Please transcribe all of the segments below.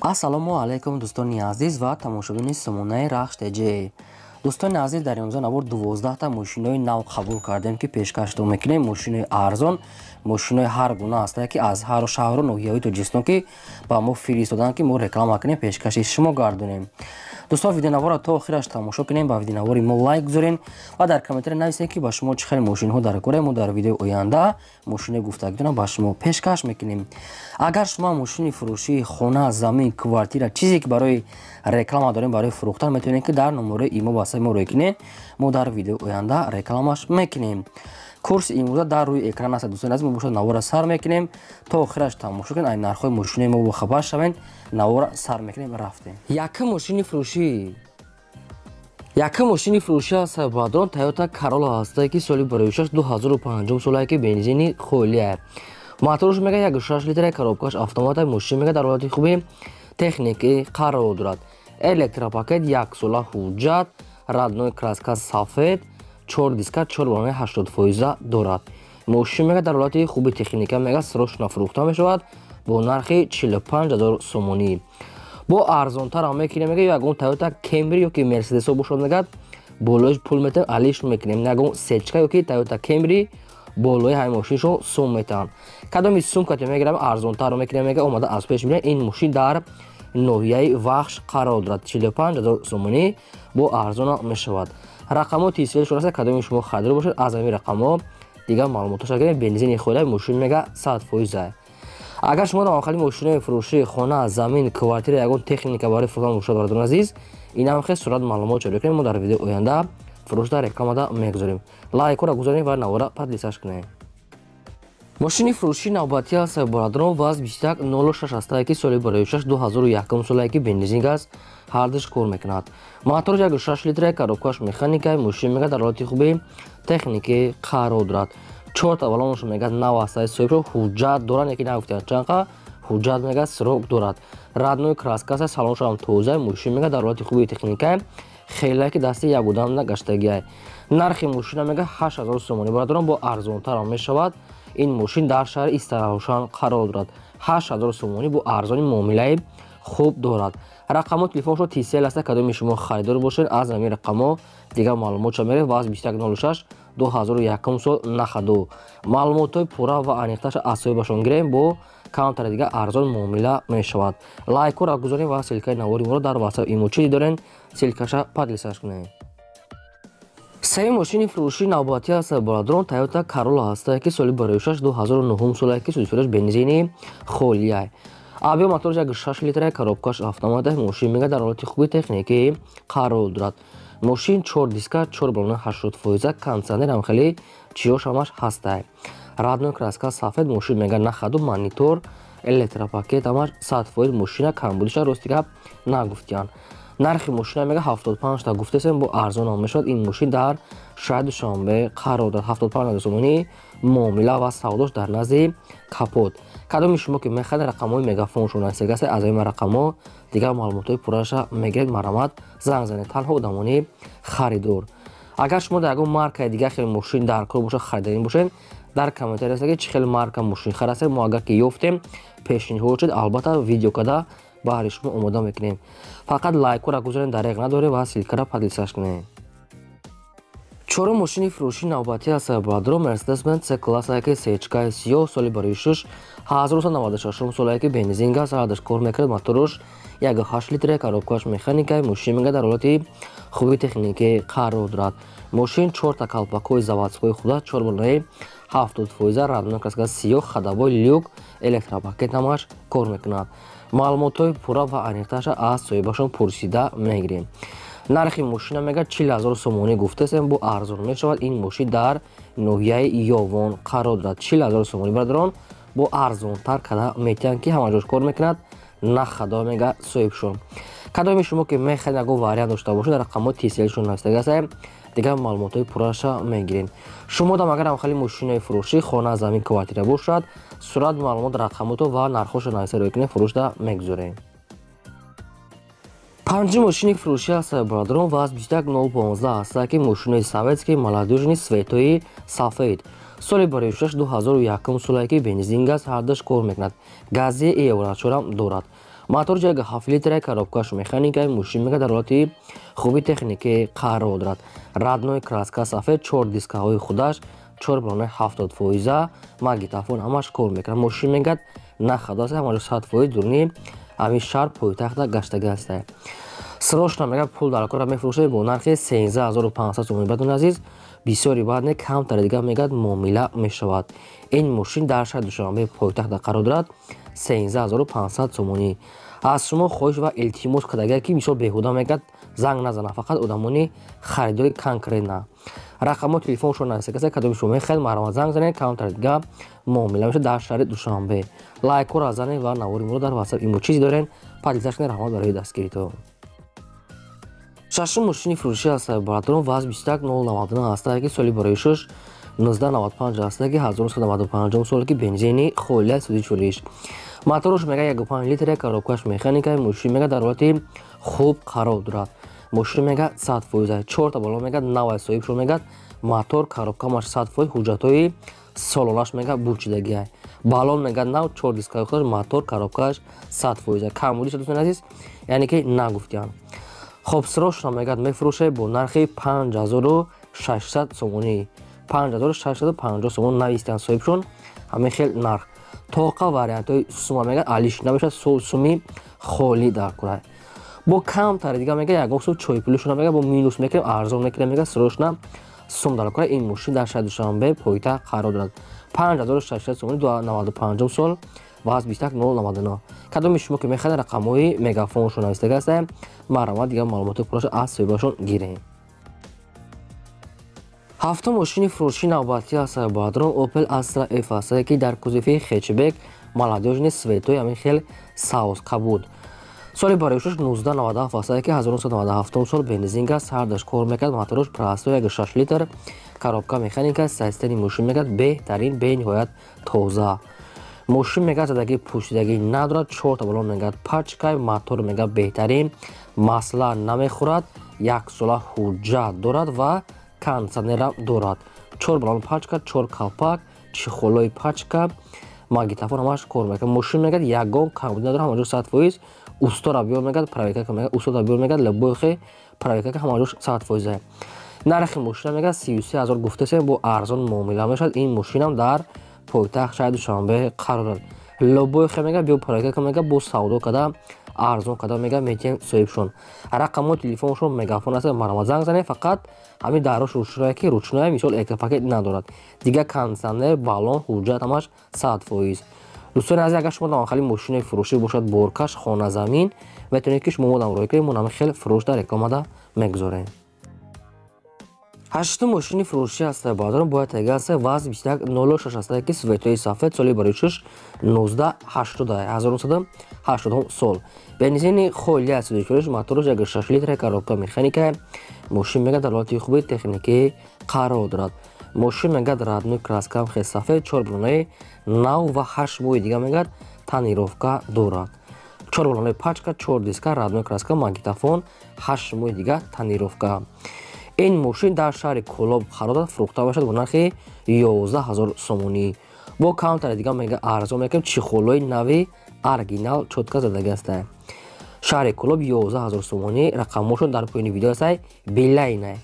Ассалому алайкум, дӯстони азиз ва тамошобини сомонаи Рахш ТЖ. Дӯстони азиз, дар имрӯза навор 12та мошинои нав қабул кардем, ки пешкаштон мекунем. Мошинои арзон, мошинои ҳар гуна ҳастанд, ки аз ҳар шаҳру ноҳияҳои Тоҷикистон ки ба мо фиристоданд, ки мо реклама кунем, пешкаши шумо гардонем. Дӯстон, видеонаворро то охираш тамошо кунем, ба видеонавори мо лайк гузорен ва дар комментария нависед, ки ба шумо чӣ хел мошинҳо дар кора. Мо дар видеои оянда мошинои гуфтагитона ба шумо пешкаш мекунем. Агар шумо мошини фурӯшии хона, замин, квартира, чизе ки барои реклама дорем, барои фурӯхтан, метавонед, ки дар номерои имо васаи мо рӯй кунед. Мо дар видеои оянда рекламаш мекунем. Курси имрӯза дар рӯи экран аст. Дӯстони азиз, мо бошад навора сар мекунем, то охираш тамошо кунед, ай нархҳои мошинои мо бохабар шавед. Навора сар мекунем, рафтем. Якум мошини фурӯшӣ, якум мошини фурӯшӣ аст, бародарон, Тойота Карола ҳастае, ки соли бароишаш 2005 солае, ки бензини холия. Моторш мега 1,6 литра, коробкаш автомата. Мошин мега дар ҳолати хуби техникӣ қарор дорад. Электропакет, яксола ҳуҷҷат, родной краска сафед, чор диска, чор балони 80% дорад. Мошин мега дар ҳолати хуби техника, мега срочно фурӯхта мешавад бо нархи 45 000 сомонӣ. Бо арзонтарам мекунем, мега ягон Тойота Кемри ёки Мерседесо бошад, мегад болоиш пул метем, алиш мекунем. Ягон сечка ёки Тойота Кемри болои ҳамин мошиншо сум метаҳанд. Кадоми сумкате мегирам, арзонтарро мекунем, мега омада аз пеш мебинем. Ин мошин дар ноҳияи Вахш қарор дорад. 45 000 сомонӣ, бо арзона мешавад. Рақамҳо тисфелшон аст. Кадоми шумо харидор бошед, аз ҳамин рақамҳо дигар маълумотоша гирем. Бензини холия, мошин мега 100%. Агар шумо дар мошинои фурӯшии хона, замин, квартира, ягон техника барои фурӯхтан бошад, бародарони азиз, инам хел сурат маълумот ҷорӣ кунем. Мо дар видеои оянда фурӯшда рекламада мегузорем. Лайкҳоро гузорем ва навора поделиться кунем. Мошини фурӯшии навбатӣ аст, бародарон, ВАЗ 2106 ҳастае, ки соли бароишаш 2001 солае, ки бензин, газ ҳардуш кор мекунад. Моторш 1,6 литра, коробкаш механика. Мошин мега дар ҳолати хуби техникӣ қарор дорад. Чорта балонаш мега нав ҳастаи, соҳибшо ҳуҷҷат дорад, яки нагуфтиям чанқа ҳуҷҷат мега срок дорад. Родной краска аст, салоншам тоза. Мошин мега дар ҳолати хуби техника, хеле ки дасти як одам нагаштагиай. Нархи мошина мега 8000 сомонӣ, бародарон, бо арзонтарам мешавад. Ин мошин дар шаҳри Истаравшан қарор дорад. 8000 сомонӣ, бо арзони муомилаи хуб дорад. Рақамҳо телефоншо тисел аста. Кадоми шумо харидор бошед, аз ҳамин рақамҳо дигар маълумотша меред. ВАЗ 2106, 2001 сол, нахаду маълумотҳои пурра ва аниқташа аз соҳибашон гирем, бо камтари дигар арзон муомила мешавад. Лайкҳоро гузорем ва ссылкаи навори моро дар ватсап, имо чизи дорен, ссылкаша поделиться кунем. Сеюм мошини фурӯшии навбатӣ аст, бародарон, Тойота Карола ҳастае, ки соли бароишаш 2009 солае, ки сусфираш бензини холияй. Объём моторш 1,6 литра, коробкаш автомата. Мошин мега дар ҳолати хуби техникӣ қарор дорад. Мошин чор диска, чор балона 80%, кондиционер, ҳам хеле чиёш ҳамаш ҳастай. Родной краска сафед. Мошин мега нахаду монитор, электропакет ҳамаш 100%. Мошина камбудиша, рости гап, нагуфтиянд. Нархи мошина мега 75 та гуфтесем, бо арзонам мешавад. Ин мошин дар шаҳри Душанбе қарор дорад. 75 сомонӣ, муомила ва савдош дар назди капот. Кадоми шумо ки мехаред, рақамҳои мегафоншон ҳастегасе, аз ҳамин рақамҳо дигар маълумотҳои пурраша мегиред. Марҳамат, занг занед, танҳо одамони харидор. Агар шумо дар ягон маркаи дигар хел мошин дар кор бошад, хариданӣ бошед, дар комментария аст, ки чӣ хел марка мошин харастед. Мо агар ки ёфтем, пешниҳод шуд, албатта видео када баҳри шумо омода мекунем. Фақат лайкҳоро гузорем, дареғ надорем ва ссылкара поделиться кунем. Чорум мошини фурӯшии навбатӣ аст, бародарон, Мерседес Бенз С классае, ки сечкаи сиёҳ, соли барои шуш 1996 солае, ки бензин, газ ҳардуш кор мекард. Моторуш 1,8 литра, коробкаш механика. Мошин мега дар ҳолати хуби техникӣ қарор дорад. Мошин чорта калпакҳои заводской худа, чор балонаи 70%, родной краска сиёҳ, ходовой, люк, электропакет ҳамаш кор мекунад. Маълумотҳои пурра ва аниқташа аз соҳибашон пурсида мегирем. Нархи мошина мега 40 000 сомонӣ гуфтасем, бо арзон мешавад. Ин мошин дар ноҳияи Ёвон қарор дорад. 40 000 сомонӣ, бародарон, бо арзонтар када метиҳанд, ки ҳама ҷош кор мекунад, нахадо мега соҳибшон. Кадоми шумо ки мехоҳед, ягон вариант дошта бошед, рақамҳои тиселшон навистагааст, дигар маълумотҳои пурраша мегирем. Шумо дам агар ҳам хеле мошинаи фурӯшӣ, хона, замин, квартира бошад, сурат, маълумот, рақамото ва нархҳоша нависта рӯй кунед, фурӯшда мегузорем. Панҷум мошини фурӯшӣ аст, бародарон, ВАЗ 21015 ҳаста, ки мошинои советский, молодёжный, цветои сафед, соли бароишаш 2001 солае, ки бензин, газ ҳардуш кор мекунад, гази евро чорам дорад. Мотор ҷайга 7 литра, коробкаш механика, мошин мега дар ҳолати хуби техникӣ қарор дорад. Родной краска сафед, 4 дискаҳои худаш, 4 балонаи 70%, магнитофон ҳамаш кор мекунад. Мошин мегад нахадааст, ҳамаҷо 100% дуруни ҳамин шаҳр пойтахта гаштага аст. Срочно мега пул дар кора мефурӯшад бо нархи 13500 сомонӣ. Бадон азиз, бисёри баъд не камтар дига мегад муомила мешавад. Ин мошин дар шаҳри Душанбе пойтахта қарор дорад, 13500 сомонӣ. Аз шумо хоҳиш ва илтимос кардагия ки мисол беҳуда мегад занг назанад, фақат одамони харидори конкретно. Рақамҳои телефоншон нависта, кадоми шумо мехоҳед, марҳамат занг занед, камтар дига муомила мешавад дар шаҳри Душанбе. Лайкҳоро занед ва навори моро дар WhatsApp имо чизе дорен, поделиться кунед. Раҳмат барои дастгиритон. Шашум мошини фурӯшӣ аст бародарон, ВАЗ 21099 аст, ки соли бароишаш 1995 аст, ки 1995 сол, ки бензини холия сӯзишвориш. Мотораш мега 1.5 литр, коробкаш механика, мошин мега дар ҳолати хуб қарор дорад. Мошин мега 100%, 4 та балон мега навай соҳибшон мегад, мотор коробкамаш 100%, ҳуҷҷатҳои солонаш мега бучидагиай. Балон мега нав, 4 дискаи худаш, мотор коробкаш 100%. Камбудиш дӯстони азиз, яъне ки нагуфтиям. Хоб срочно мегад мефурӯшад бо нархи 5600 сомонӣ. 5650 сомон навистанд соҳибшон, ҳамин хел нарх. Тоқа вариантҳои сума мегад алиш намешавад, суми холӣ дар кора. Бо камтари дига мега ягон сум чойпулишона мега бо минус мекунем, арзон мекунем, мега срочно сум дар кора. Ин мошин дар шаҳри Душанбе пойтахт қарор дорад. 5600 сомонӣ, 95 сол, ВАЗ 21099. Кадоми шумо ки мехоҳед, рақамҳои мегафоншон навистага аст, марҳамат дигар маълумоти пурраша аз соҳибашон гирем. Ҳафтум мошини фурӯшӣ навбатӣ аст бародарон, Opel Astra F аст, ки дар кузови хэтчбек молодёжный цветои ҳамин хел савз кабуд. Соли бароишаш 1997 аст, ки 1997 сол, бензинга сардаш кор мекард, мотораш простой 1.6 литр, коробка механика, состояние мошин мегад беҳтарин, бениҳоят тоза. Мошин мегад задагӣ пӯшидагӣ надорад, 4 та балон мегад пачка, мотор мегад беҳтарин, масла намехӯрад, як сола ҳуҷҷат дорад ва кондитсионерам дорад. 4 балон пачка, 4 калпак, чехолои пачка, магнитофон ҳамаш кор мекунад. Мошин мегад ягон камбудӣ надорад, ҳамаҷо 100%. Устора биёр мегад, проверка мегад, устора биёр мегад, любойхе проверка ҳамаҷо 100%. Нархи мошина мегад 33000 гуфтасем, бо арзон муомила мешавад. Ин мошинам дар пойтахт шаҳри Душанбе қарор дорад. Любойхе мега биё проверка мега, бо савдо карда арзон карда мега метиҳем соҳибшон. Рақамҳои телефоншон мегафон аст, марҳамат занг занед. Фақат ҳамин дарош ручное, ки ручное мисол электропакет надорад. Дигар кондитсионер, балон, ҳуҷҷат ҳамаш 100%. Дӯстони азиз, агар шумо дар хали мошинаи фурӯшӣ бошад, боркаш, хоназамин, метавонед ки шумо модам рой кунед, мо ҳамин хел фурӯш дар рекламада мегузорем. Ҳаштум мошини фурӯшӣ аст бародарон, бояд тега аст ВАЗ 2106 аст, ки цветои сафед, соли бароишаш 1980 1980 сол. Бензини холӣ аст, сӯзишвориш, мотораш 1.6 литр, коробка механика, мошин мега дар ҳолати хуби техникӣ қарор дорад. Мошин мегад родной краска хел сафед, 4 балонаи нав ва 8 моҳи дига мегад тонировка дорад. 4 балонаи пачка, 4 диска, родной краска, магнитофон, 8 моҳи дига тонировка. Ин мошин дар шаҳри Кӯлоб қарор дорад, фурӯхта мешавад бо нархи 11000 сомонӣ. Бо камтари дига мега арзон мекунем, чехолои нави оригинал чётко задагӣ аст. Шаҳри Кӯлоб 11000 сомонӣ, рақамҳошон дар поёни видео аст, билайна.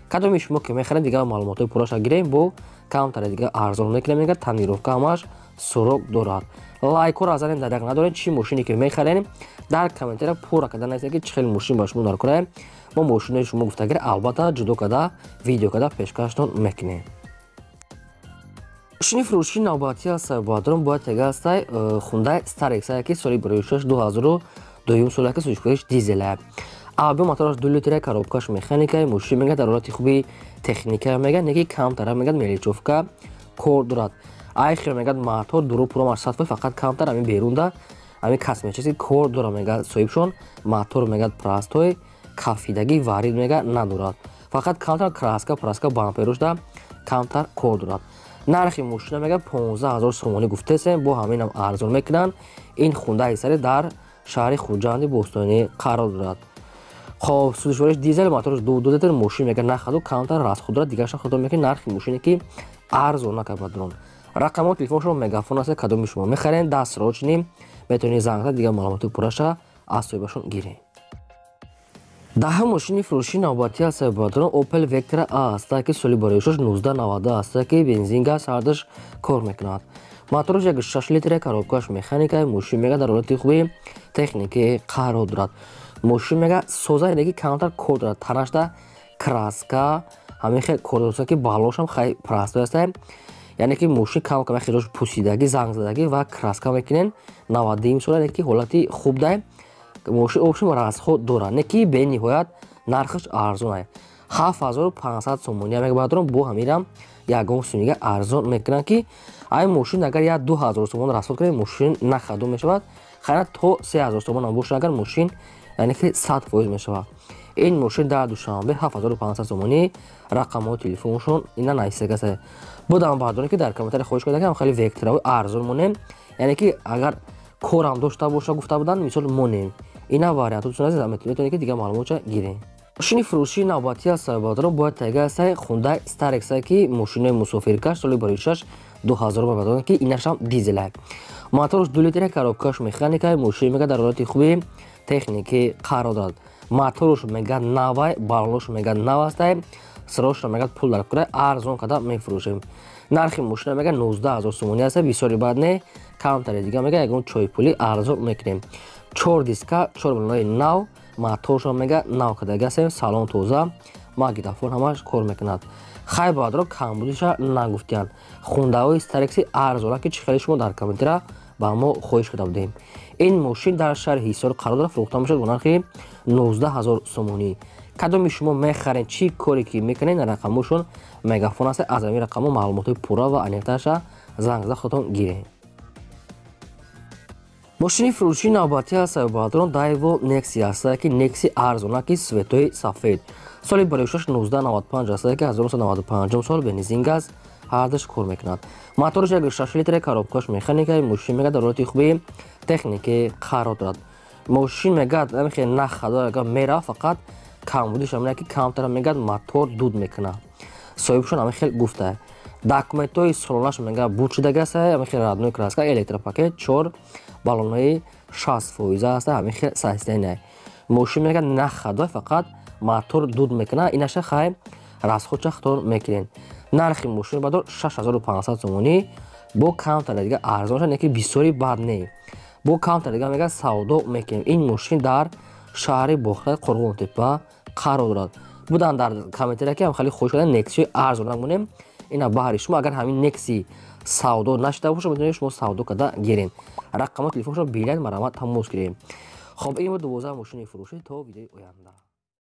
Кадоми шумо ки мехаред, дигар маълумотҳои пурраша гирем, бо камтари дига арзон мекунем, мега тонировка ҳамаш срок дорад. Лайкҳоро занед, даряк надоред, чӣ мошине ки мехарем, дар комментария пурра карда нависед, ки чӣ хел мошин ба шумо дар кора. Мо мошинои шумо гуфтагиро албатта ҷудо карда, видео карда пешкаштон мекунем. Мошини фурӯшии навбатӣ аст бародарон, бояд тега аст Hyundai Starex, ки соли бароишаш 2002 сол, ки сӯзишвориш дизел. Аб мотораш 2 литр, коробкаш механика, мошин мега дар ҳолати хуби техника мега, неки камтара мегад мелочёвка кор дорад. Айхир мегад мотор дуру пура 100%, фақат камтар ҳамин берунда ҳамин косметический кор дора мегад соҳибшон, мотор мегад простой, кафидагӣ варид мега надорад. Фақат камтар краска, праска бамперушда камтар кор дорад. Нархи мошина мега 15000 сомонӣ гуфтесем, бо ҳаминам арзон мекунанд. Ин Hyundai Starex дар шаҳри Хуҷанди бостонӣ қарор дорад. Хоб, сӯзишвориш дизел, мотораш 2 литр, мошин мега нахаду камтар расход дорад, дигарша худо мекунад нархи мошине ки арзон накард бародарон. Рақамҳои телефоншон мегафон аст, кадоми шумо мехаред, дастрочный Метавонед занг зад, дигар маълумоти пурраша аз соҳибашон гиред. Даҳум мошини фурӯши навбатӣ аст, бародарон, Opel Vectra A аст, ки соли бароишаш 1990 аст, ки бензин, газ ҳардаш кор мекунад. Мотораш 1,6 литра, коробкаш механика. Мошин мега дар ҳолати хуби техникӣ қарор дорад. Мошин мега соза, ки камтар кор дорад, танашда краска ҳамин хел кор дорад, ки баллошам хай простой аст, яъне ки мошин кам кам хелош пусидагӣ, зангзадагӣ ва краска мекунен. 90 сола, ки ҳолати хуб дай мошин общем расход дорад, не ки бениҳоят. Нархаш арзон, 7500 сомонӣ мега, бародарон. Бо ҳамирам ягон сумига арзон мекунанд, ки ай мошин агар як 2000 сомон расход кунем, мошин нахадо мешавад. Хайна то 3000 сомон ҳам бошад агар, мошин яъне ки 100% мешавад. Ин мошин дар Душанбе 7500 сомонӣ. Рақамҳои телефоншон ина нависагаса будам, бардоне ки дар комментарий хоҳиш карда, ки хеле вектораҳои арзон монем, яъне ки агар корам дошта боша, гуфта буданд, мисол монем. Ина вариантотон азиз, метавонед ки дигар маълумотша гирем. Мошини фурӯшии навбатӣ аст, бародарон, бояд тайга аст, Хундай Старекс, ки мошинои мусофиркаш, соли бароишаш 2000, бародарон, ки инашам дизела. Мотораш 2 литра, коробкаш механика. Мошин мега дар ҳолати хуби техникӣ қарор дорад. Моторш мега навай, баллош мега нав астай. Срочно мега пул дар кура, арзон када мефурӯшем. Нархи мошина мега 19 000 сомонӣ аст, бисёри бад не, камтаре дига мега ягон чойпулӣ арзон мекунем. Чор диска, чор баллои нав, моторшо мега нав кадагасем, салон тоза, магнитофон ҳамаш кор мекунад. Хай, бародаро, камбудиша нагуфтиянд. Хундаҳои Старекси арзона, ки чӣ хеле шумо дар комментара ба мо хоҳиш карда будем. Ин мошин дар шаҳри Ҳисор қарор дорад, фурӯхта мешавад бо нархи 19 000 сомонӣ. Кадоми шумо мехаред, чӣ коре ки мекунед, рақамошон мегафон аст. Аз ҳамин рақамҳо маълумотҳои пурра ва аниқтарша занг зада худатон гиред. Мошини фурӯшии навбатӣ аст, бародарон, Дайво Некси аст, ки Некси арзона, ки цветои сафед, соли бароишаш 1995 аст, ки 1995 сол, бензин, газ ҳардаш кор мекунад. Мотораш 1,6 литра, коробкаш механика. Мошин мега дар ҳолати хуби техникӣ қарор дорад. Мошин мега хеле нахадо мера, фақат камбудиш ҳамина, ки камтара мегӯяд мотор дуд мекунад, соҳибшон ҳамин хел гуфта. Документҳои солонаш мега буд шудагааст, ҳамин хел родной краска, электропакет, чор баллонҳои 60% аст, ҳамин хел состояние. Мошин мега нахадо, фақат мотор дуд мекунад. Инаша хай расходча хитор мекунед. Нархи мошин бадор 6500 сомонӣ, бо камтара дига арзон шад, не ки бисёри бад не, бо камтара дига мега савдо мекунем. Ин мошин дар шаҳри Бохтар, Қурғонтепа қарор дорад. Будан дар комментария, ки ҳам хеле хоҳиш кардан Нексиҳои арзон монем. Ина баҳри шумо, агар ҳамин Некси савдо нашуда бошад, метавонед шумо савдо карда гирем. Рақамҳои телефоншо билет, марҳамат, тамос гирем. Хоб, ин буд 12 мошини фурӯшӣ. То видеои оянда.